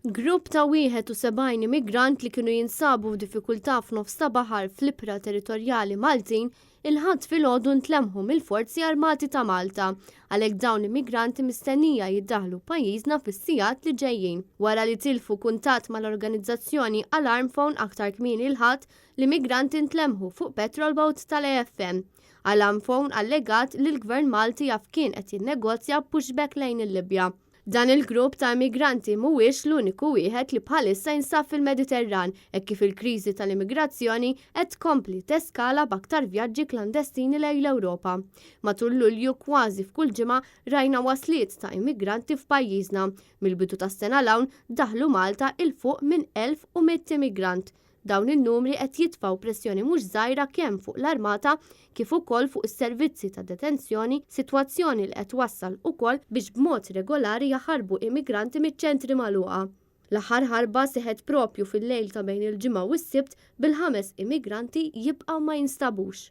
Grupp ta' 71 immigrant li kienu jinsabu f'diffikultà f'nofs ta' baħar fl-ibħra territorjali Maltin il-Ħadd filgħodu ntlemħu mill-Forzi Armati ta' Malta. Għalhekk dawn l-immigranti mistennija jiddaħlu pajjiżna fis-sigħat li ġejjin. Wara li tilfu kuntatt mal-organizzazzjoni Alarm Phone aktar kmieni l-Ħadd, l-immigranti ntlemħu fuq petrol boat tal-AFM. Alarm Phone allegat li l-Gvern Malti jaf kien qed jinnegozja pushback lejn il-Libja. Dan il-grupp ta' immigranti mhuwiex l-uniku wieħed li bħalissa jinsab fil-Mediterran hekk kif il-kriżi tal-immigrazzjoni qed tkompli teskala b'aktar vjaġġi klandestini lejn l-Ewropa. Matul Lulju kważi f'kull ġimgħa rajna wasliet ta' immigranti f'pajjiżna. Mill-bidu tas-sena 'l hawn daħlu Malta 'il fuq minn 1,100 immigrant. Dawn in-numri qed jitfgħu pressjoni mhux żgħira kemm fuq l-armata kif ukoll fuq is-servizzi ta' detenzjoni, sitwazzjoni li qed twassal ukoll biex b'mod regolari jaħarbu immigranti miċ-ċentri magħluqa. L-aħħar ħarba seħħet proprju fil-lejl ta' bejn il-Ġimgħa u s-Sibt bil-ħames immigranti jibqgħu ma jinstabux.